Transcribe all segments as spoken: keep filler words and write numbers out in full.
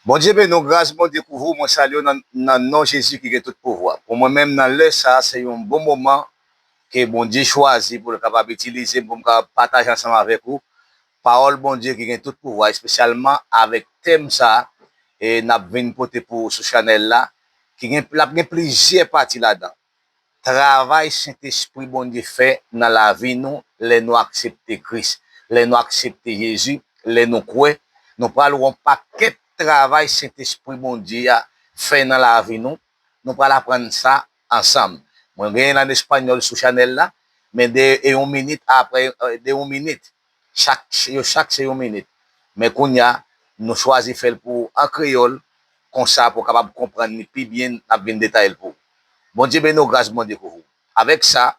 Bondye beni w, gras Bondye kouvri w. Mwen salye w nan, nan non Jezi ki gen tout pouvwa. Pou mwen menm, nan lè sa a, se yon bon moman ke Bondye chwazi pou l kapab itilize m, pou m kapab pataje ansanm avèk ou pawòl Bondye ki gen tout pouvwa, espesyalman avèk tèm sa a, e n ap vin pote pou ou sou chanèl la, ki gen, l ap gen plizyè pati ladan. Travay Sentespri Bondye fè nan lavi nou lè nou aksepte Kris, lè nou aksepte Jezi, lè nou kwè, nou pral wè yon pakèt travay Sentespri Bondye a fè nan lavi nou. Nou pral aprann sa ansanm. Mwen genyen l an espanyòl sou chanèl la, men de e yon minit apre, e, de yon minit. Chak, yo chak se yon minit. Men kounye a, nou chwazi fè l pou ou an kreyòl, konsa pou w kapab konprann li pi byen, n ap vin detaye l pou ou. Bondye beni w, gras Bondye kouvri w. Avèk sa,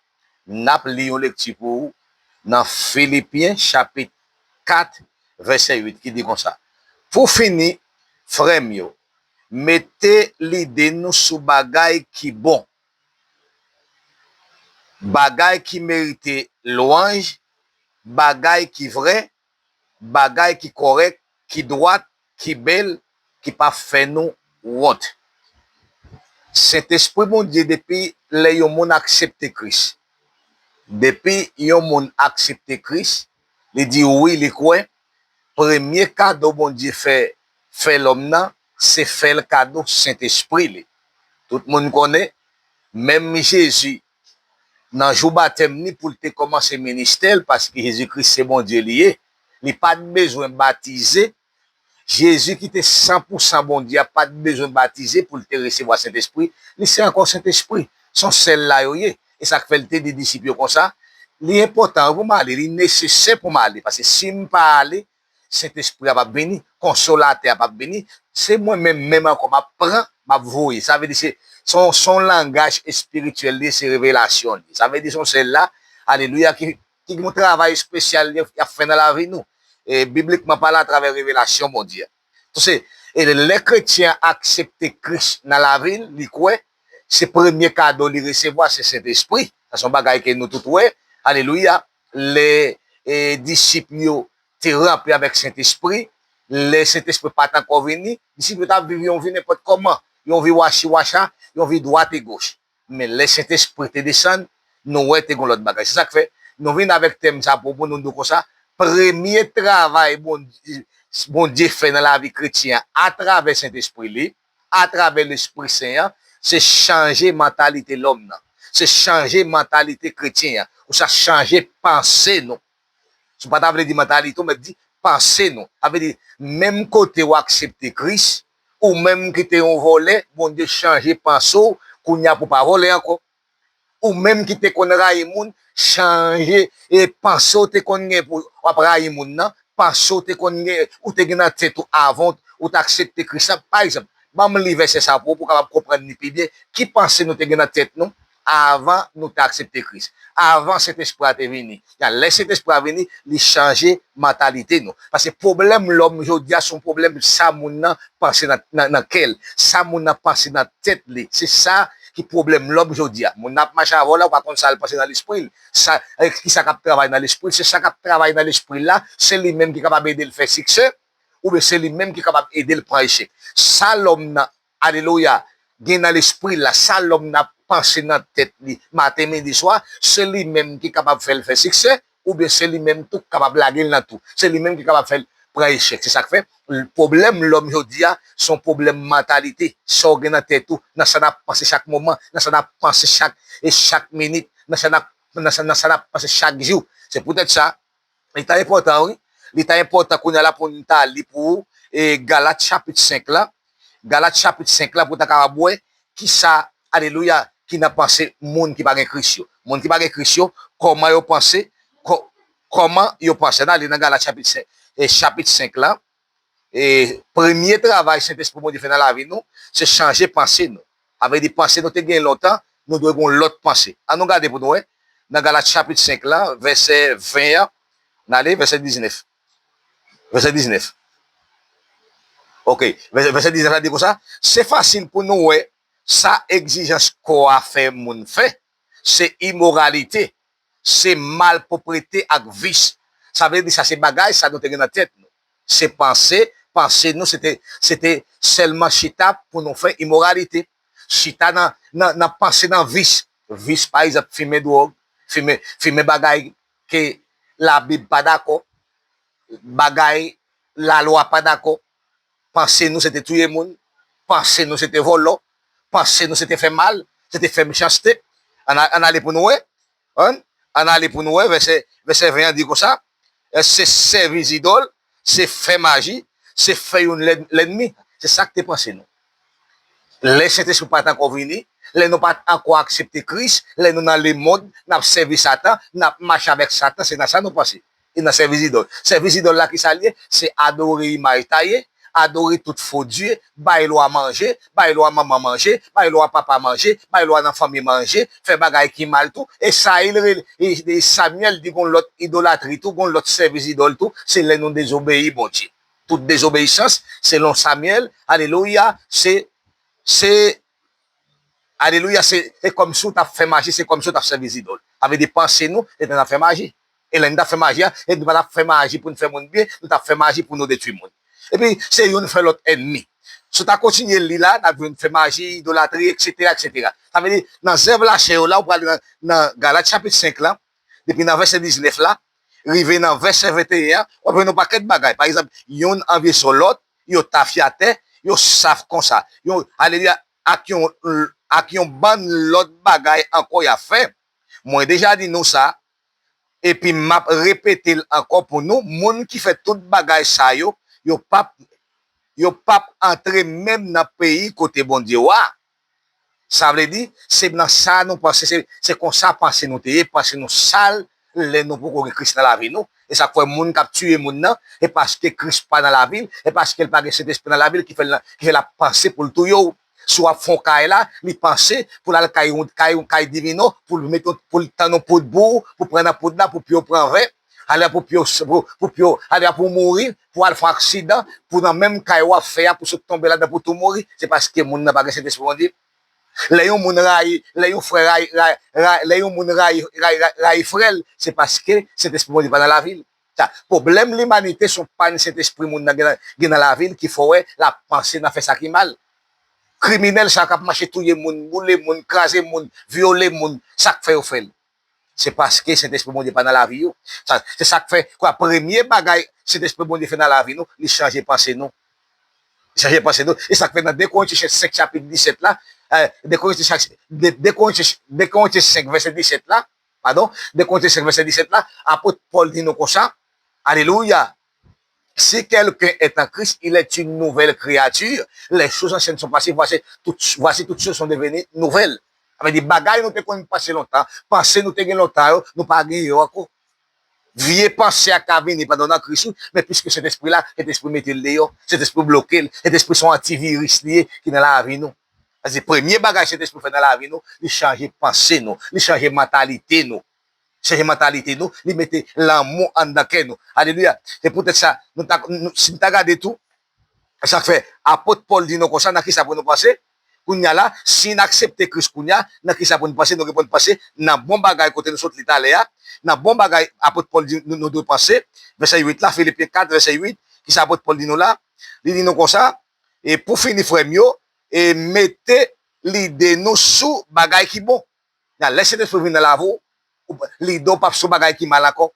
n ap li yon lekti pou ou nan Filipyen chapit kat, vèsè uit, ki di konsa, pou fini, frè m yo, mete lide nou sou bagay ki bon, bagay ki merite lwanj, bagay ki vrè, bagay ki kòrèk, ki dwat, ki bèl, ki p ap fè nou wont. Sentespri Bondye, depi lè yon moun aksepte Kris, depi yon moun aksepte Kris, li di wi, li kwè, premye kado Bondye fè, fè lòm nan, se fè l kado Sentespri li. Tout moun konnen, menm Jezi, nan jou batèm ni pou l te kòmanse ministè l, paske Jezi Kris se Bondye li ye, li pa t bezwen batize. Jezi ki te san pou san Bondye a pa t bezwen batize pou l te resevwa Sentespri. Li se ankò Sentespri. Se yon sèl la yo ye. E sa k fè l te di disip yo konsa, li enpòtan pou m ale, li nesesè pou m ale, paske si m pa ale, Sentespri a p ap vini, Konsolatè a p ap vini. Se mwen menm, menm ankò, m ap pran, m ap voye. Sa vle di se, se yon, se yon langaj espirityèl li ye, se revelasyon li ye. Sa vle di se yon sèl la, alelouya, ki, ki gen yon travay espesyal li, y ap fè nan lavi nou. E biblikman pale atravè revelasyon Bondye a. Donk se, e lè kretyen an aksepte Kris nan lavi l, li kwè, se premye kado li resevwa, se Sentespri. Sa se yon bagay ke nou tout wè. Alelouya. Lè, e, disip yo te ranpli avèk Sentespri, lè Sentespri pa t ankò vini, disip yo t ap viv yon vi nenpòt kòman, yon vi wachi wacha, yon vi dwat e goch. Men lè Sentespri te desann, nou wè te gen lòt bagay. Se sa k fè nou vin avèk tèm sa pou, pou nou di konsa, premye travay Bondye, Bondye fè nan lavi kretyen an atravè Sentespri li, atravè Lespri Sen an, se chanje mantalite lòm nan. Se chanje mantalite kretyen an. Ou sa chanje panse nou. Sa pa ta vle di mantalite w, men di panse nou. Sa vle di, menm kote w aksepte Kris, ou menm ki te yon vòlè, Bondye chanje panse w, kounye a pou w pa vòlè ankò. Ou menm ki te konn rayi moun, chanje e panse w te konn gen pou w ap rayi moun nan, panse w te konn gen, ou te gen nan tèt ou avan w t aksepte Kris la. Pa egzanp, ban m li vèsè sa pou ou, pou w kapab konprann li pi byen. Ki panse nou te gen nan tèt nou avan nou te aksepte Kris? Avan Sentespri a te vini. Lè Sentespri a vini, li chanje mantalite nou. Paske pwoblèm lòm jodi a se yon pwoblèm sa moun nan panse nan, nan, nan kè l, sa moun nan panse nan tèt li. Se sa ki pwoblèm lòm jodi a. Moun nan ap mache avè w la, ou pa konn sa l panse nan lespri l. Sa, e, ki sa k ap travay nan lespri l? Se sa k ap travay nan lespri l la, se li menm ki kapab ede l fè siksè, oubyen se li menm ki kapab ede l pran echèk. Sa lòm nan, alelouya, gen nan lespri l la, sa lòm nan ap panse nan tèt li maten, midi, swa, se li menm ki kapab fè l fè siksè, oubyen se li menm tou k kapab lage l nan tou. Se li menm ki kapab fè l pran echèk. Se sa k fè, pwoblèm lòm jodi a, se yon pwoblèm mantalite. Sa w gen nan tèt ou, nan sa n ap panse chak moman, nan sa n ap panse chak, e chak minit, nan sa n ap, nan sa, nan sa n ap panse chak jou. Se poutèt sa, li ta enpòtan, wi. Li ta enpòtan kounye a la pou n ta li pou ou, e Galat chapit senk la. Galat chapit senk la, pou w ta kapab wè kisa, alelouya, ki nan panse moun ki pa gen Kris yo. Moun ki pa gen Kris yo, kòman yo panse, kò-, kòman yo panse. N ale nan Galat chapit senk, e chapit senk la, e premye travay Sentespri Bondye fè nan lavi nou, se chanje panse nou. Sa vle di panse nou te gen lontan, nou dwe gen yon lòt panse. Ann nou gade pou nou wè, nan Galat chapit senk la, vèsè ven an, n ale vèsè diznèf. Vèsè diznèf. Ok, vèsè, vèsè diznèf la di konsa, se fasil pou nou wè sa egzijans kò a fè moun fè, se imoralite, se malpwoprete ak vis. Sa vle di sa se bagay sa nou te gen nan tèt nou. Se panse Panse nou, se te, se te sèlman chita pou nou fè imoralite. Chita nan, nan, nan panse nan vis. Vis, pa egzanp, fimen dwòg, fimen, fimen bagay ke Labib pa dakò, bagay lalwa pa dakò. Panse nou, se te touye moun. Panse nou, se te vòlò. Panse nou, se te fè mal, se te fè mechanste. Ann a-, ann ale pou nou wè. Ann, ann ale pou nou wè, vèsè, vèsè ven an di konsa, se sèvi zidòl, se fè maji, se fè youn lèn-, lènmi. Se sa k te panse nou. Lè Sentespri pa t ankò vini, lè nou pa t ankò aksepte Kris, lè nou nan lemonn, n ap sèvi Satan, n ap mache avèk Satan, se nan sa nou panse. E nan sèvi zidòl. Sèvi zidòl la, ki sa l ye? Se adore imaj taye, adore tout fo dye, bay lwa manje, bay lwa manman manje, bay lwa papa manje, bay lwa nan fanmi manje, fè bagay ki mal tou. E sa, e, e Samyèl di gon lòt idolatri tou, gon lòt sèvis idòl tou, se lè nou dezobeyi Bondye. Tout dezobeyisans, selon Samyèl, alelouya, se, se, alelouya, se, se kòmsi w t ap fè maji, se kòmsi w t ap sèvi zidòl. Sa vle di panse nou, se te nan fè maji. E lè n t ap fè maji a, e nou pa t ap fè maji pou n fè moun byen, nou t ap fè maji pou nou detwi moun. Epi, se youn fè lòt ènmi. Si w ta kontinye li la, n ap jwenn fè maji, idolatri, etsetera, etsetera. Sa vle di, nan zèv lachè yo la, ou prale nan, nan Galat chapit senk la, depi nan vèsè diznèf la, rive nan vèsè venteyen an, w ap jwenn yon pakèt bagay. Pa egzanp, youn anvye sou lòt, yo tafyatè, yo saf konsa. Yo, alelouya, ak yon, ak yon bann lòt bagay ankò y ap fè. Mwen deja di nou sa, epi m ap repete l ankò pou nou, moun ki fè tout bagay sa yo, yo p ap, yo p ap antre menm nan peyi kote Bondye wa. Sa vle di, se nan sa nou panse, se, se konsa panse nou te ye, panse nou sal lè nou poko gen Kris nan lavi nou. E sa k fè moun k ap tiye moun nan, e paske Kris pa nan lavi l, e paske l pa gen Sentespri nan lavi l ki fè l, ki fè l ap panse pou l touye w. Si w ap fè yon kay la, li panse pou l al kay yon, kay yon, kay divino, pou l met yon, pou l tann yon poud pou ou, pou pran nan poud la, pou pye w pran vè, alè pou pye w, pou, pou pye w, alè pou w mouri, pou w al fè yon aksidan, pou nan menm kay w ap fè a, pou sot tonbe ladan pou tou mouri, se paske moun nan pa gen Sentespri Bondye. Lè yon moun rayi, lè yon frè rayi, rayi, rayi, lè yon moun rayi, rayi, rayi, rayi frè l, se paske Sentespri Bondye pa nan lavi l. Sa, pwoblèm limanite se yon pàn Sentespri moun nan gen nan, gen nan lavi l ki fè w wè l ap panse nan fè sa ki mal. Kriminèl sa k ap mache touye moun, boule moun, kraze moun, vyole moun, sa k fè yo fè l? Se paske Sentespri Bondye pa nan lavi yo. Sa, se sa k fè, kwa, premye bagay Sentespri Bondye fè nan lavi nou, li chanje panse nou. Li chanje panse nou. E sa k fè nan de Korentyen senk chapit disèt la, eh, de Korentyen, de, de Korentyen, de Korentyen senk vèsè disèt la, padon, de Korentyen senk vèsè disèt la, apot Pòl di nou konsa, alelouya, si quelqu'un est en Christ, il est une nouvelle créature. Les choses anciennes sont passées, voici toutes, voici toutes choses sont devenues nouvelles. Sa vle di bagay nou te konn panse lontan, panse nou te gen lontan yo, nou pa gen yo ankò. Vye panse a ka vini pandan w nan Kris ou, men piske Sentespri la, Sentespri mete l deyò, Sentespri bloke l, Sentespri se yon antiviris li ye ki nan lavi nou. Paske premye bagay Sentespri fè nan lavi nou, li chanje panse nou, li chanje mantalite nou. Chanje mantalite nou, li mete lanmou anndan kè nou. Alelouya. Se poutèt sa, nou ta, nou, si n ta gade tou, sa k fè apot Pòl di nou konsa, nan kisa pou nou panse? Kounye a la, si n aksepte Kris kounye a, nan kisa pou n panse? Nou gen pou n panse nan bon bagay kote nou sot li talè a, nan bon bagay apot Pòl di nou, nou dwe panse, vèsè uit la, Filipyen kat, vèsè uit, kisa apot Pòl di nou la? Li di nou konsa, e pou fini, frè m yo, e mete lide nou sou bagay ki bon. Nan lè Sentespri vin nan lavi w, ou, lide w p ap sou bagay ki mal ankò.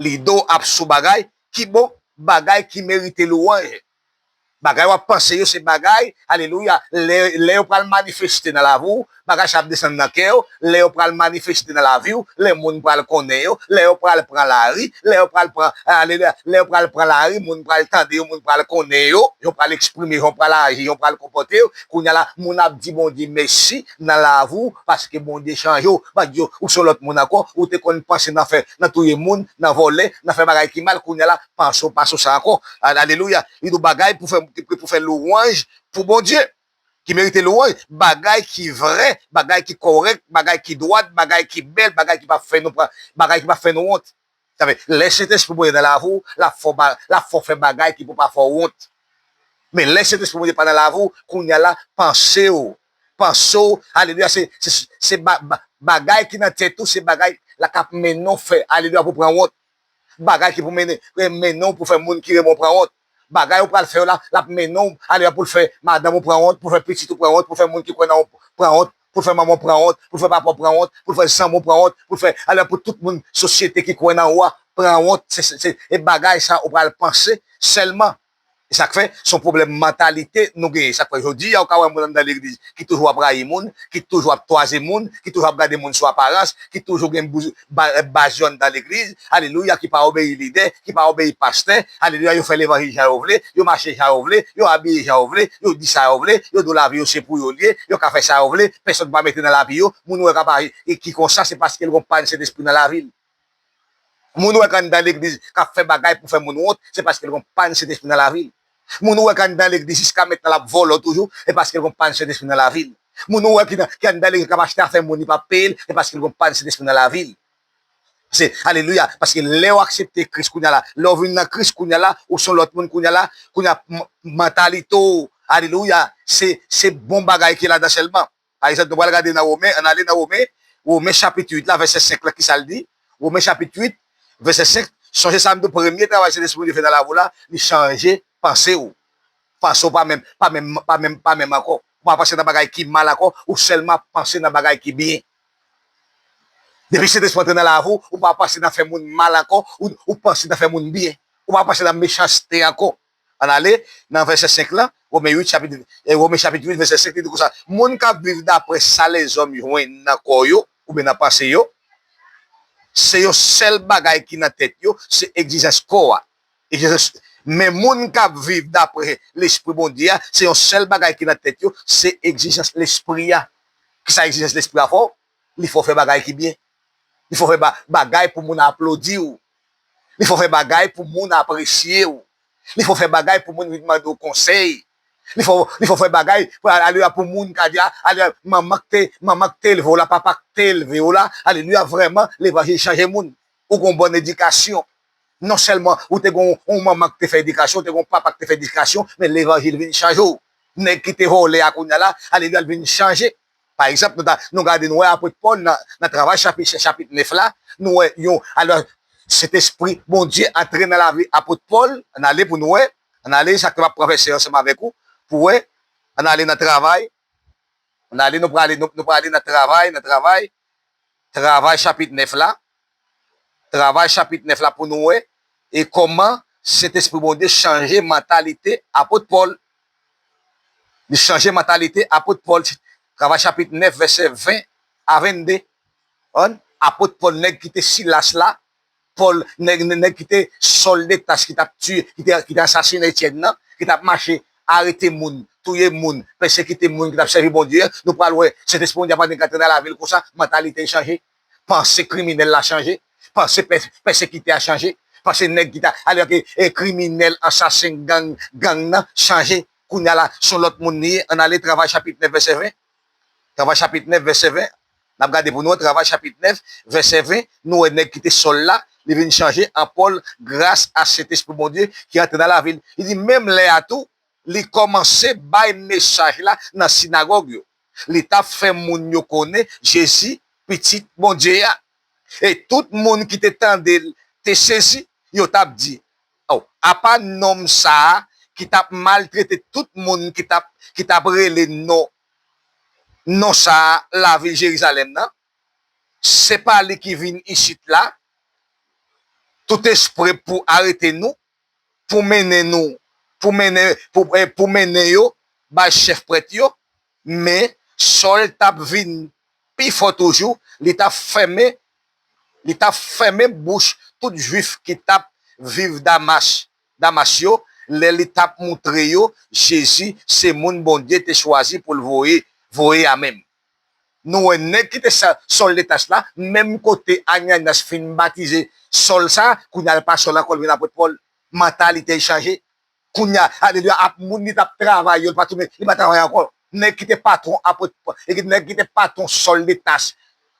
Lide w ap sou bagay ki bon, bagay ki merite lwanj. Bagay w ap panse yo se bagay, alelouya, lè, lè yo pral manifeste nan lavi w, bagay sa ap desann nan kè w, lè yo pral manifeste nan lavi w, lè moun pral konnen yo, lè yo pral pran lari, lè yo pral pran, alelouya, lè yo pral pran lari, moun pral tande yo, moun pral konnen yo, yo pral eksprime, yo pral aji, yo pral konpòte yo. Kounye a la, moun ap di Bondye mèsi nan lavi w, paske Bondye chanje w. Bondye, ou se yon lòt moun ankò, ou te konn panse nan fè, nan touye moun, nan vòlè, nan fè bagay ki mal, kounye a la, panse w pa sou sa ankò. A-, alelouya. Li di w bagay pou fè, pou fè lwanj pou Bondye, ki merite lwanj, bagay ki vrè, bagay ki kòrèk, bagay ki dwat, bagay ki bèl, bagay ki p ap fè nou pran, bagay ki p ap fè nou wont. Sa vle, lè Sentespri Bondye nan lavi w, l ap fè w ba-, l ap fè w fè bagay ki pou pa fè w wont. Men lè Sentespri Bondye pa nan lavi w, kounye a la, panse w, panse w, alelouya, se, se, se ba-, ba-, bagay ki nan tèt ou, se bagay la k ap mennen w fè, alelouya, pou pran wont. Bagay ki pou mennen, mennen w pou fè moun ki renmen w pran wont. Bagay ou pral fè yo la, l ap mennen w, alelouya, pou l fè madanm ou pran wont, pou l fè pitit ou pran wont, pou l fè moun ki kwè nan ou pran wont, pou l fè manman w pran wont, pou l fè papa w pran wont, pou l fè zanmi w pran wont, pou l fè, alelouya, pou tout moun sosyete ki kwè nan ou a pran wont. Se, se, se, e bagay sa ou pral panse sèlman. E sa k fè, se yon pwoblèm mantalite nou genyen. Sa k fè, jodi a, ou ka wè moun anndan legliz ki toujou ap rayi moun, ki toujou ap twaze moun, ki toujou ap gade moun sou aparans, ki toujou gen bouz-, ba-, baz yo anndan legliz, alelouya, ki pa obeyi lidè, ki pa obeyi pastè, alelouya, yo fè levanjil jan yo vle, yo mache jan yo vle, yo abiye jan yo vle, yo di sa yo vle, yo di w lavi yo se pou yo l ye, yo ka fè sa yo vle, pèsonn pa mete nan lavi yo, moun ou wè k ap aji, e ki konsa, se paske l gon pàn Sentespri nan lavi l. Moun ou wè k anndan legliz k ap fè bagay pou fè moun wont, se paske l gon pàn Sentespri nan lavi l. Moun ou wè k anndan legliz jiska mentnan l ap vòlò toujou, e paske l gon pàn Sentespri nan lavi l. Moun ou wè ki nan, ki anndan legliz k ap achte afè moun, li p ap peye l, e paske l gon pàn Sentespri nan lavi l. Se, alelouya, paske lè w aksepte Kris kounye a la, lè w vin nan Kris kounye a la, ou se yon lòt moun kounye a la, kounye a m-, mantalite w, alelouya, se, se bon bagay ki ladan sèlman. Pa egzanp, nou pral gade nan Women, ann ale nan Women, Women chapit uit la, vèsè senk la, ki sa l di? Women chapit uit, vèsè senk, sonje sa m di w, premye travay Sentespri Bondye fè nan lavi w la, li chanje panse w. Panse w pa menm, pa menm, pa menm, pa menm ankò. Ou pa panse nan bagay ki mal ankò, ou sèlman ap panse nan bagay ki byen. Depi Sentespri antre nan lavi w, ou pa panse nan fè moun mal ankò, ou, ou panse nan fè moun byen. Ou pa panse nan mechanste ankò. Ann ale nan vèsè senk la, Women uit, chapit, e, Women chapit uit, vèsè senk, li di konsa, moun k ap viv daprè sa lèzòm jwenn nan kò yo, oubyen nan panse yo, se yon sèl bagay ki nan tèt yo, se egzijans kò a. Egzijans, men moun k ap viv daprè Lespri Bondye a, se yon sèl bagay ki nan tèt yo, se egzijans Lespri a. Kisa egzijans Lespri a fè w? Li fè w fè bagay ki byen. Li fè w fè ba-, bagay pou moun aplodi w. Li fè w fè bagay pou moun apresye w. Li fè w fè bagay pou moun vin mande w konsèy. Li fè w, li fè w fè bagay pou, alelouya, pou moun ka di, a, alelouya, manman k te, manman k te leve w la, papa k te leve w la, alelouya, vrèman, levanjil chanje moun. Ou gon bòn edikasyon. Non sèlman ou te gon yon manman k te fè edikasyon, ou te gon papa k te fè edikasyon, men levanjil vin chanje w. Nèg ki te vòlè a kounye a la, alelouya, l vin chanje. Pa egzanp, nou ta, nou gade, nou wè apot Pòl nan, nan Travay chapit, chapit nèf la, nou wè yon, alò, Sentespri Bondye antre nan lavi apot Pòl, ann ale pou nou wè, ann ale, sa k te ap pran vèsè ansanm avèk ou, pou wè, ann ale nan Travay, ann ale, nou prale, nou, nou prale nan Travay, nan Travay, Travay chapit nèf la, Travay chapit nèf la pou nou wè, e kòman Sentespri Bondye chanje mantalite apot Pòl. Li chanje mantalite apot Pòl. Travay chapit nèf, vèsè ven a vennde. Konprann? Apot Pòl, nèg ki te Silas la, Pòl, nèg, nèg ki te Sòl de Tach ki t ap tiye, ki te, ki te asasinen Etyèn nan, ki t ap mache arete moun, touye moun, pèsekite moun ki t ap sèvi Bondye a, nou pral wè, Sentespri Bondye a pa t gen kanpe nan lavi l konsa, mantalite l chanje, panse kriminèl la chanje, panse pè-, pèsekitè a chanje, panse nèg ki ta, alò ke, e, kriminèl, ansasen, gang, gang nan chanje. Kounye a la, se yon lòt moun li ye. Ann ale Travay chapit nèf, vèsè ven. Travay chapit nèf, vèsè ven. N ap gade pou nou wè Travay chapit nèf, vèsè ven, nou wè nèg ki te Sòl la, li vin chanje an Pòl gras a Sentespri Bondye ki antre nan lavi l. Li di, menm lè a tou, li kòmanse bay mesaj la nan sinagòg yo. Li t ap fè moun yo konnen Jezi, Pitit Bondye a. E tout moun ki te tande l te sezi, yo t ap di, "O, apa nonm sa a ki t ap maltrete tout moun ki t ap, ki t ap rele non, non sa a lavil Jerizalèm nan? Se pa li ki vin isit la, tout espre pou arete nou, pou mennen nou, pou mennen, pou, eh, pou mennen yo bay chèf prèt yo?" Men, Sòl t ap vin pi fò toujou, li t ap fèmen, li t ap fèmen bouch tout Jwif ki t ap viv Damas, Damas yo, lè li t ap moutre yo Jezi se moun Bondye te chwazi pou l voye, voye a menm. Nou wè nèg ki te sa, Sòl de Tach la, menm kote Ananyas fin batize Sòl sa, kounye a l pa Sòl ankò, l vin apot Pòl. Mantalite l chanje. Kounye a, alelouya, ap moun li t ap travay yo, li pa tounen, li pa travay ankò. Nèg ki te patwon apot Pòl, e ki, nèg ki te patwon Sòl de Tach,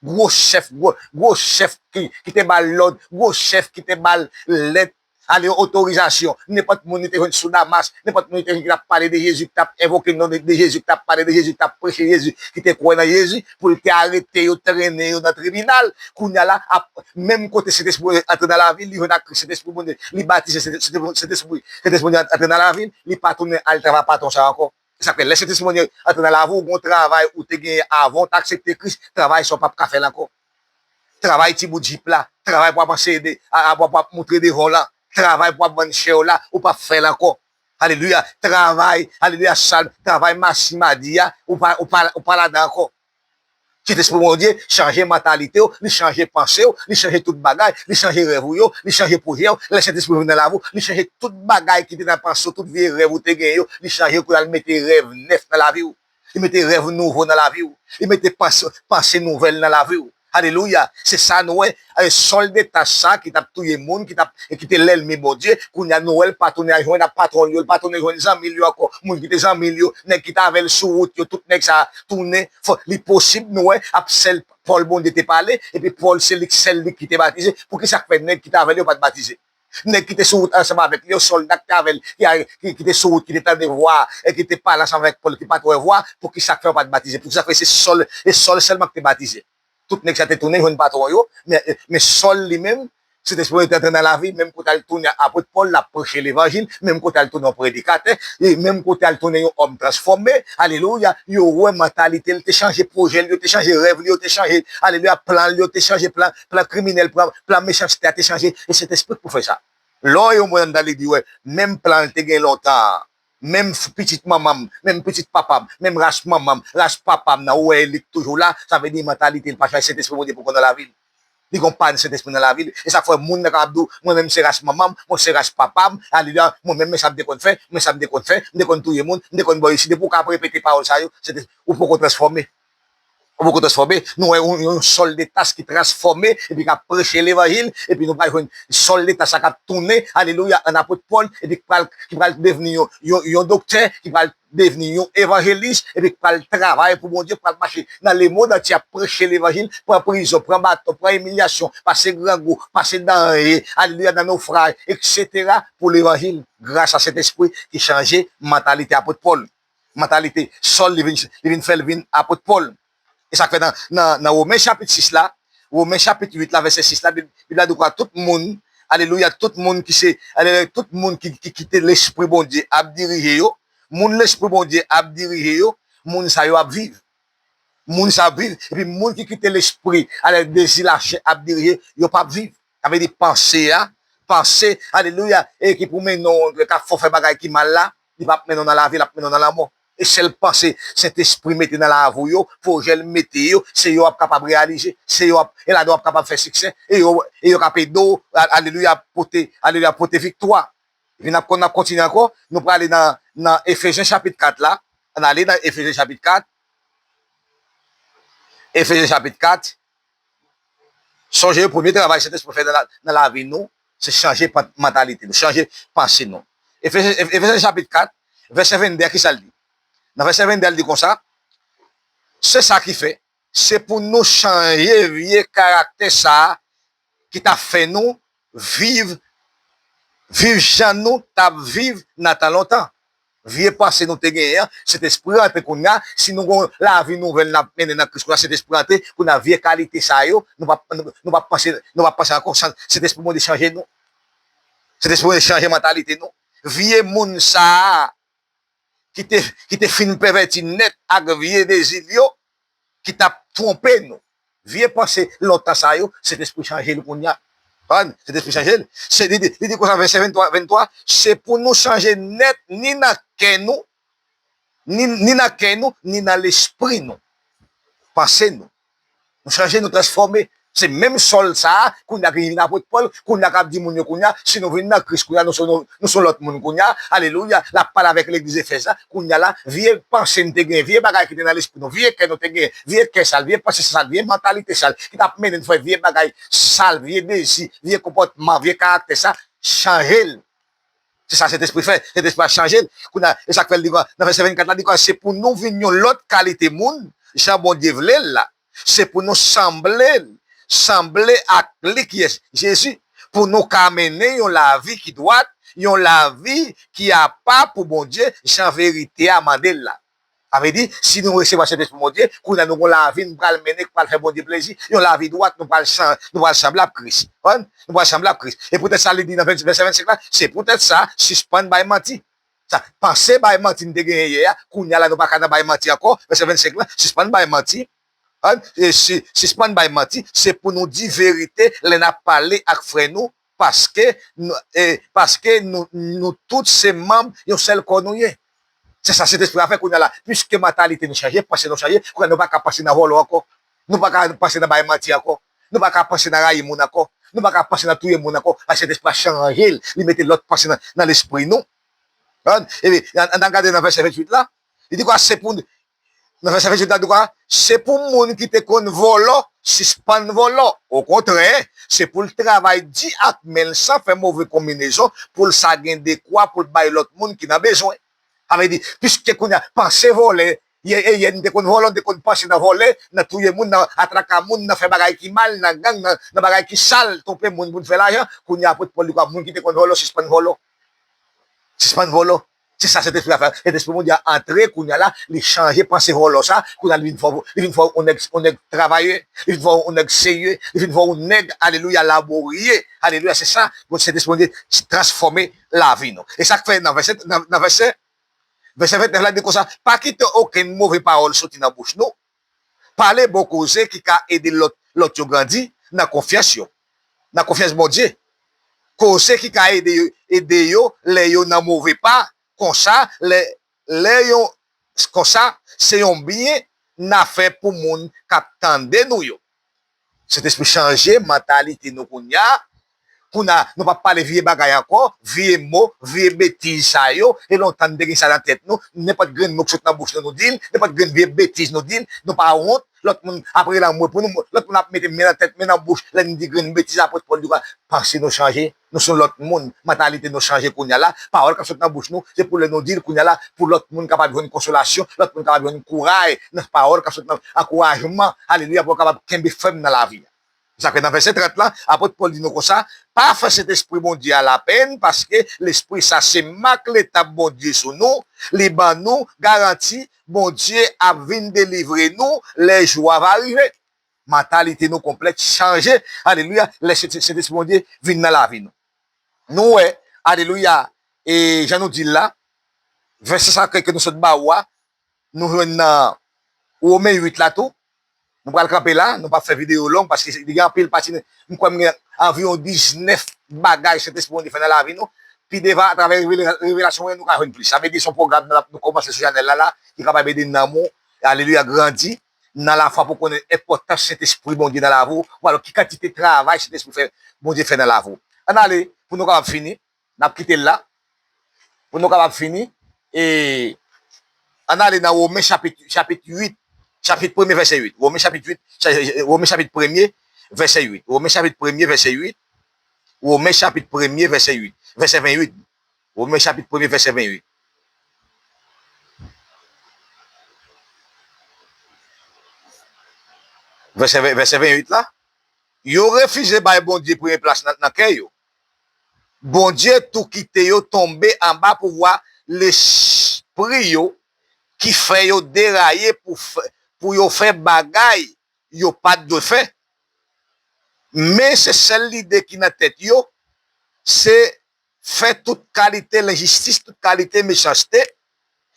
gwo chèf, gwo, gwo chèf ki, ki te ba l lòd, gwo chèf ki te ba l lèt, ale otorizasyon, nenpòt moun li te jwenn sou Damas, nenpòt moun li te jwenn ki t ap pale de Jezi, ki t ap envoke non de, de Jezi, ki t ap pale de Jezi, ki t ap preche Jezi, ki te kwè nan Jezi, pou l te arete yo, trennen yo nan tribinal. Kounye a la, ap, menm kote Sentespri antre nan lavi l, li jwenn ak Kris, Sentespri Bondye, li batize, Sentespri, Sentespri Bondye antre nan lavi l, li pa tounen al travay patwon sa ankò. Sa fè lè Sentespri Bondye antre nan lavi w, gon travay ou te genyen avan w t aksepte Kris, travay sa w p ap ka fè l ankò. Travay ti bout jip la, travay pou ap anseye de, a, a, pou ap moutre devan w la, travay pou ap vann chè w la, ou p ap fè l ankò. Alelouya. Travay, alelouya, sal, travay masi madi a, ou pa, ou pa, ou pa ladan ankò. Sentespri Bondye chanje mantalite w, li chanje panse w, li chanje tout bagay, li chanje rèv ou yo, li chanje pwojè w. Lè Sentespri vin nan lavi w, li chanje tout bagay ki te nan panse w, tout vye rèv ou te gen yo, li chanje yo pou l al mete rèv nèf nan lavi w. Li mete rèv nouvo nan lavi w. Li mete panse, panse nouvèl nan lavi w. Alelouya. Se sa nou wè. E sòl de tach sa ki t ap touye moun, ki t ap, e ki te lènmi Bondye, kounye a nou wè l pa tounen al jwenn ak patwon l yo, l pa tounen jwenn zanmi l yo ankò. Moun ki te zanmi l yo, nèg ki t avè l sou wout yo, tout nèg sa a tounen. Fò, li posib nou wè, ap sèl Pòl Bondye te pale, epi Pòl se li sèl li ki te batize. Poukisa k fè nèg ki t avè l yo pa t batize? Nèg ki te sou wout ansanm avèk li yo, sòlda ki te avè l, ki, ki, ki te sou wout, ki te tande vwa, e ki te pale ansanm avèk Pòl, ki pa t wè vwa, poukisa k fè yo pa t batize? Poukisa k fè se Sòl, e Sòl sèlman ki te batize? Tout nèg sa te tounen jwenn patwon yo, men, men Sòl li menm, Sentespri Bondye te antre nan lavi l, menm kote al tounen apot Pòl, l ap preche levanjil, menm kote al tounen yon predikatè, e menm kote al tounen yon òm transfòme, alelouya, yo wè mantalite l te chanje, pwojè l yo te chanje, rèv li yo te chanje, alelouya, plan l yo te chanje, plan, plan kriminèl, plan, plan mechanste a te chanje, e Sentespri k pou fè sa. Lè w wè yon moun anndan legliz, wè, menm plan l te gen lontan an, menm pitit manman m, menm pitit papa m, menm ras manman m, ras papa m nan, ou wè li toujou la, sa vle di mantalite l pa chanje, Sentespri Bondye poko nan lavi l. Li gon pa Sentespri nan lavi l. E sa k fè moun nan kapab di w, mwen menm se ras manman m, mwen se ras papa m, alelouya, mwen menm men sa m te konn fè, men sa m te konn fè, m te konn touye moun, m te konn bò isi. Depi w ka ap repete pawòl sa yo, se te, ou poko transfòme. Ou poko transfòme. Nou wè yon, yon sòl de tach ki transfòme, epi k ap preche levanjil, epi nou pral jwenn sòl de tach sa k ap tounen, alelouya, an apot Pòl, epi ki pral, ki pral devni yon, yon, yon doktè, ki pral devni yon evanjelis, epi k pral travay pou Bondye, pral mache nan lemond antye ap preche levanjil, pran prizon, pran baton, pran imilyasyon, pase grangou, pase danje, alelouya, nan nofraj, etsetera, pou levanjil, gras a Sentespri ki chanje mantalite apot Pòl. Mantalite Sòl, li vin, li vin fè l vin apot Pòl. E sa k fè nan, nan, nan Women chapit sis la, Women chapit uit la, vèsè sis la, Bib, Bib la di kwa tout moun, alelouya, tout moun ki se, alelouya, tout moun ki, ki kite Lespri Bondye ap dirije yo, moun Lespri Bondye ap dirije yo, moun sa yo ap viv. Moun sa ap viv, epi moun ki kite lespri, alè dezi lachè ap dirije, yo p ap viv. Sa vle di panse a, panse, alelouya, e ki pou mennen w, k ap fè w fè bagay ki mal la, li p ap mennen w nan lavi, l ap mennen w nan lanmò. E sèl panse Sentespri mete nan lavi w yo, pwojè l mete yo, se yo w ap kapab reyalize, se yo w ap, e ladan w ap kapab fè siksè, e yo, e yo k ap ede w, a-, alelouya, pote, alelouya, pote viktwa. Epi n ap kon-, n ap kontinye ankò, nou prale nan, nan Efezyen chapit kat la, ann ale nan Efezyen chapit kat, Efezyen chapit kat, Sonje, premye travay Sentespri fè nan la, nan lavi nou, se chanje pan-, mantalite nou, chanje panse nou. Efesyen, Efe-, Efesyen chapit kat, vèsè venndè a, ki sa l di? Nan vèsè venndè a, l di konsa, se sa ki fè, se pou nou chanje vye karaktè sa a ki t ap fè nou viv, viv jan nou t ap viv nan tan lontan. Vye panse nou te genyen an, Sentespri antre kounye a. Si nou gon lavi nouvèl n ap mennen nan Kris kounye a, Sentespri antre, kounye a vye kalite sa yo, nou p ap, nou, nou p ap panse, nou p ap panse ankò. Sa, Sentespri Bondye chanje nou. Sentespri Bondye chanje mantalite nou. Vye moun sa a, ki te, ki te fin pèvèti nèt ak vye dezi l yo, ki t ap twonpe nou. Vye panse lontan sa yo, Sentespri chanje l kounye a. Konprann? Sentespri chanje l. Se, li di, li di konsa, vèsè venntwa, venntwa, se pou nou chanje nèt, ni nan kè nou, ni, ni nan kè nou, ni nan lespri nou. Panse nou. Nou chanje, nou transfòme. Se menm Sòl sa a, kounye a ki vin apot Pòl, kounye a k ap di moun yo kounye a, si nou vin nan Kris kounye a, nou se, nou, nou se lòt moun kounye a. Alelouya. L ap pale avèk legliz Efèz la. Kounye a la, vye panse n te gen, vye bagay ki te nan lespri nou, vye kè nou te gen, vye kè sal, vye panse sal, vye mantalite sal, ki t ap mennen n fè vye bagay sal, vye dezi, vye konpòtman, vye karaktè sa, chanje l. Se sa Sentespri fè. Sentespri a chanje l. Kounye a, e sa k fè l di kwa, nan vèsè vennkat la, di kwa, se pou nou vin yon lòt kalite moun, jan Bondye vle l la. Se pou nou sanble l, sanble ak li, kiyès? Jezi. pou nou ka mennen yon lavi ki dwat, yon lavi ki apa pou Bondye, jan verite a mande l la. Sa vle di, si nou resevwa Sentespri Bondye, kounye a nou gon lavi nou pral mennen, ki pral fè Bondye plezi, yon lavi dwat, nou pral san, nou pral sanble ak Kris. Konprann? Nou pral sanble ak Kris. E poutèt sa, li di nan vèsè vennsenk la, se poutèt sa, sispann bay manti. Sa, panse bay manti n te genyen yè a, kounye a la nou pa ka nan bay manti ankò. Vèsè vennsenk la, sispann bay manti. An, e si, sispann bay manti, se pou nou di verite lè n ap pale ak frè nou, paske, nou, e, paske nou, nou tout se manm yon sèl kò nou ye. Se sa Sentespri a fè kounye a la. Piske mantalite nou chanje, panse nou chanje, kounye a nou pa ka panse nan vòlò ankò. Nou pa ka panse nan bay manti ankò. Nou pa ka panse nan rayi moun ankò. Nou pa ka panse nan touye moun ankò. Paske Sentespri a chanje l. Li mete lòt panse nan, nan lespri nou. Konprann? Epi, ann, ann al gade nan vèsè venntuit la. Li di kwa? Se pou, nan vèsè venntuit la, li di kwa? Se pou moun ki te konn vòlò, sispann vòlò. Okontrè, se pou l travay di ak men l san fè move konbinezon, pou l sa gen dekwa pou l bay lòt moun ki nan bezwen. Sa vle di, piske kounye a, panse vòlè, yè, e yè, n te konn vòlò, n te konn panse nan vòlè, nan touye moun, nan atraka moun, nan fè bagay ki mal, nan gang, nan, nan bagay ki sal, twonpe moun pou n fè lajan. Kounye a, apot Pòl di kwa? Moun ki te konn vòlò, sispann vòlò. Sispann vòlò. Se sa Sentespri a fè. Sentespri Bondye a antre kounye a la, li chanje panse vòlò sa, kounye a li vin fè w, li vin fè w yon nèg, yon nèg travayè, li vin fè w yon nèg serye, li vin fè w yon nèg, alelouya, laborye, alelouya, se sa, Sentespri Bondye transfòme lavi nou. E sa k fè nan vèsè, nan, nan vèsè, vèsè vennèf la di konsa, pa kite okenn move pawòl soti nan bouch nou, pale bon koze ki ka ede lòt, lòt yo grandi nan konfyans yo, nan konfyans Bondye. Koze ki ka ede yo, ede yo lè yo nan move pa, konsa, lè, lè yo, konsa, se yon byen n a fè pou moun k ap tande nou yo. Sentespri chanje mantalite nou kounye a. Kounye a, nou p ap pale vye bagay ankò, vye mo, vye betiz sa yo. E lontan n te gen sa nan tèt nou, nenpòt grenn mo k sot nan bouch nou, nou di l, nenpòt grenn vye betiz nou di l, nou pa wont. Lòt moun ap rele anmwe pou nou, lòt moun ap mete men nan tèt, men nan bouch, lè n di grenn betiz, apot Pòl di kwa? Panse nou chanje, nou se yon lòt moun, mantalite nou chanje kounye a la, pawòl k ap sot nan bouch nou, se pou lè nou di l kounye a la, pou lòt moun kapab jwenn konsolasyon, lòt moun kapab jwenn kouraj, nan pawòl k ap sot nan, ankourajman, alelouya, pou yo kapab kenbe fèm nan lavi a. Sa fè nan vèsè trant la, apot Pòl di nou konsa, pa fè Sentespri Bondye a lapenn, paske Lespri sa se mak letap Bondye sou nou, li ban nou garanti Bondye ap vin delivre nou lè jou a va rive. Mantalite nou konplèt chanje, alelouya, lè Sentespri Bondye vin nan lavi nou. Nou wè, alelouya, e jan nou di l la, vèsè sa ke, ke nou sot ba ou a, nou jwenn nan Women uit la tou. Nou pral kanpe la, nou p ap fè videyo long paske li gen anpil pati. M kwè m gen anviwon diznèf bagay Sentespri Bondye fè nan lavi nou. Pi devan, atravè revele-, revelasyon, nou ka jwenn plis. Sa vle di, se yon pwogram n ap, nou kòmanse sou chanèl la, la, ki kapab ede nanm ou, alelouya, grandi nan lafwa pou konnen enpòtans Sentespri Bondye nan lavi w, ou alò ki kantite travay Sentespri fè, Bondye fè nan lavi w. Ann ale, pou nou kapab fini. N ap kite l la. Pou nou kapab fini, e ann ale nan Women chapit, chapit uit, chapit premye vèsè uit. Women chapit uit, cha-, Women chapit premye vèsè uit. Women chapit premye vèsè uit. Women chapit premye vèsè uit. Vèsè vennuit. Women chapit premye vèsè vennuit. Vèsè ven, vèsè vennuit la. Yo refize bay Bondye premye plas nan, nan kè yo. Bondye tou kite yo tonbe anba pouvwa lespri yo ki fè yo deraye pou fè, pou yo fè bagay yo pa t dwe fè. Men se sèl lide ki nan tèt yo, se fè tout kalite lenjistis, tout kalite mechanste,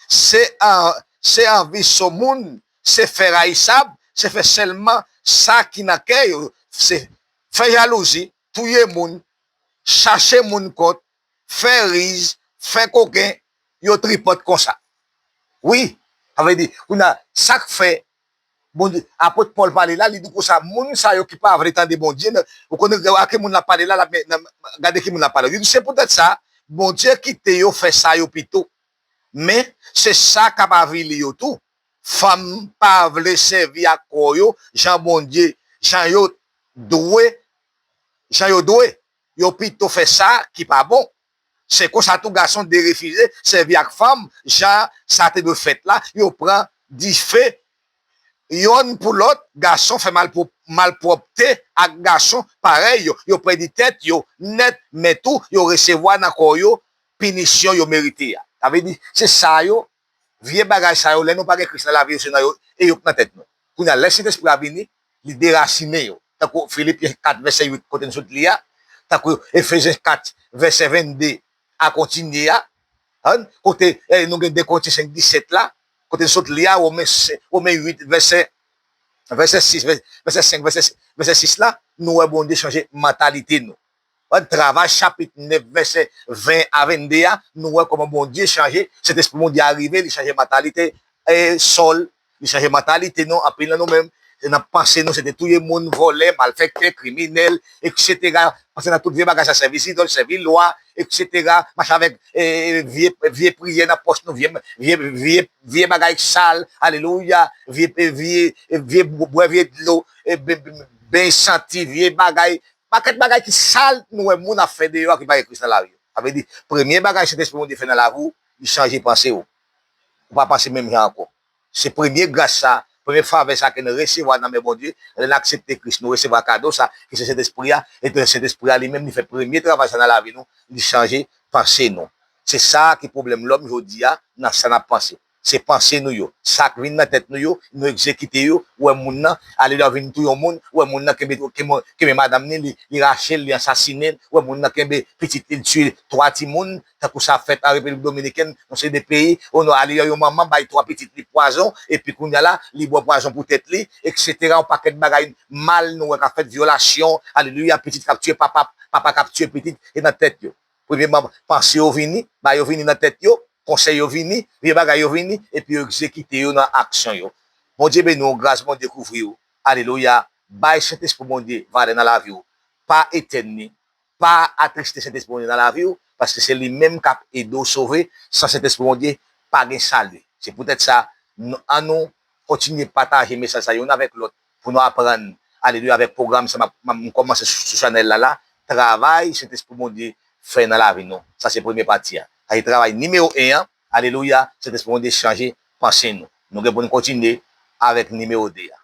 se an, se anvi so moun, se fè rayisab, se fè sèlman sa ki nan kè yo, se fè jalouzi, touye moun, chache moun kont, fè riz, fè koken, yo tripòt konsa. Wi, sa vle di, kounye a, sa k fè Bondye, apot Pòl pale la, li di konsa, moun sa yo ki pa vle tande Bondye, nan, ou konnen a ki moun l ap pale la, l ap, men, nan, gade ki moun l ap pale. Li di, se poutèt sa, Bondye kite yo fè sa yo pito. Men, se sa k ap avili yo tou. Fanm pa vle sèvi ak kò yo, jan Bondye, jan yo dwe, jan yo dwe. Yo pito fè sa ki pa bon. Se konsa tou gason derefize sèvi ak fanm, jan sa te dwe fèt la, yo pran dife yonn pou lòt, gason fè malpwòpte ak gason parèy yo, yo pèdi tèt yo nèt, men tou yo resevwa nan kò yo pinisyon yo merite a. Sa vle di, se sa yo, vye bagay sa yo, lè nou pa gen Kris nan lavi yo, se nan yo, e yo k nan tèt nou. Kounye a, lè Sentespri a vini, li derasinen yo. Tankou Filipyen kat vèsè uit kote n sot li a, tankou Efezyen kat vèsè vennde a kontinye a, kote nou gen de Korentyen senk disèt la, kote n sot li a, Women, Women uit vèsè, vèsè sis, vèsè senk, vèsè sis la, nou wè Bondye chanje mantalite nou. Travay chapit nèf vèsè ven a vennde a, nou wè kòman Bondye chanje, Sentespri Bondye a rive, li chanje mantalite Sòl, li chanje mantalite nou, anpil nan nou menm, nan panse nou, se te touye moun, vòlè, malfektè, kriminèl, eksetera. Panse nan tout vye bagay sa, sèvi zidòl, sèvi lwa, eksetera. Mache avèk vye, vye priyè nan pòch nou, vye, vye, vye, vye bagay sal, alelouya, vye, vye, vye bwè vye dlo, beny santi, vye bagay, pakèt bagay ki sal nou wè moun ap fè deyò a ki pa gen Kris nan lavi yo. Sa vle di, premye bagay Sentespri Bondye fè nan lavi w, li chanje panse w. Ou pa panse menm jan ankò. Se premye gras sa, premye favè sa ke n resevwa nan men Bondye, lè n aksepte Kris, nou resevwa kado sa, ki se Sentespri a, e Sentespri a li menm, li fè premye travay sa nan lavi nou, li chanje panse nou. Se sa ki pwoblèm lòm jodi a, nan sa n ap panse. Se panse nou yo. Sa k vin nan tèt nou yo, nou egzekite yo. Ou wè moun nan, alelouya, vin touye yon moun. Ou wè moun nan kenbe, kenbe, kenbe madanm li, li, li rache l, li ansasinen l. Ou wè moun nan kenbe pitit li, l tiye twa timoun. Tankou sa fèt an Repiblik Dominikèn, yon seri de peyi, o non, alelouya, yon manman bay twa pitit li pwazon, epi kounye a la, li bwè pwazon pou tèt li, eksetera. Yon pakèt bagay mal nou wè k ap fèt, vyolasyon, alelouya, pitit k ap tiye papa, papa k ap tiye pitit, e nan tèt yo. Premyèman, panse yo vini, ba yo vini nan tèt yo, konsèy yo vini, vye bagay yo vini, epi yo egzekite yo nan aksyon yo. Bondye beni w, gras Bondye kouvri w. Alelouya. Bay Sentespri Bondye valè nan lavi w. Pa etèn li. Pa atriste Sentespri Bondye nan lavi w, paske se li menm k ap ede w sove. San Sentespri Bondye, pa gen sali. Se poutèt sa, ann nou kontinye pataje mesaj sa youn avèk lòt pou nou aprann, alelouya, avèk pwogram sa m ap, m kòmanse sou, sou chanèl la la, travay Sentespri Bondye fè nan lavi nou. Sa se premye pati a. Sa se travay nimewo en an, alelouya, Sentespri Bondye chanje panse nou. Nou gen pou nou kontinye avèk nimewo de a.